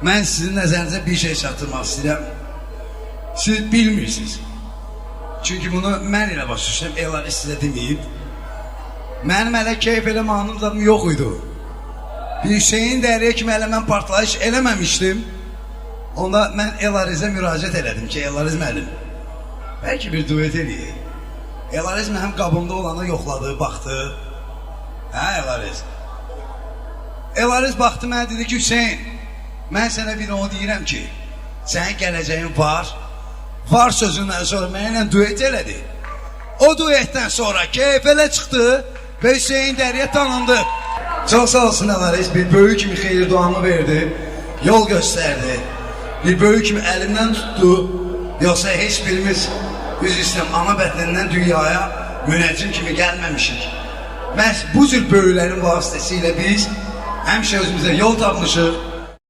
Mən sizin nəzərinizə bir şey çatdırmaq istəyirəm. Siz bilmirsiniz. Çünki bunu mən elə başa düşürəm, Elaris sizə deməyib. Mənim hələ keyf eləmə anım zadım yox idi. Bir Hüseyin Dəriyə kimi hələ mən partlayış eləməmişdim. Onda mən Elarizə müraciət elədim ki, Elariz müəllim, bəlkə bir duet eləyək. Elariz mənim qabımda olanı yoxladı, baxdı. Hə, Elariz? Elariz baxdı mənə dedi ki, Hüseyin, mən sənə bir onu deyirəm ki, sənin gələcəyin var. Var sözündən sonra mənimlə duet elədi. O duetdən sonra keyf elə çıxdı və Hüseyin Dəriyə tanındı. Çox sağ olsun Elariz, bir böyük kimi xeyir duamı verdi, yol göstərdi. Bir böyük kimi əlimdən tutdu. Yoxsa heç birimiz, üzr istəyirəm, ana bətnindən dünyaya münəccim kimi gəlməmişik. Məhz bu cür böyüklərin vasitəsilə biz həmişə özümüzə yol tapmışıq.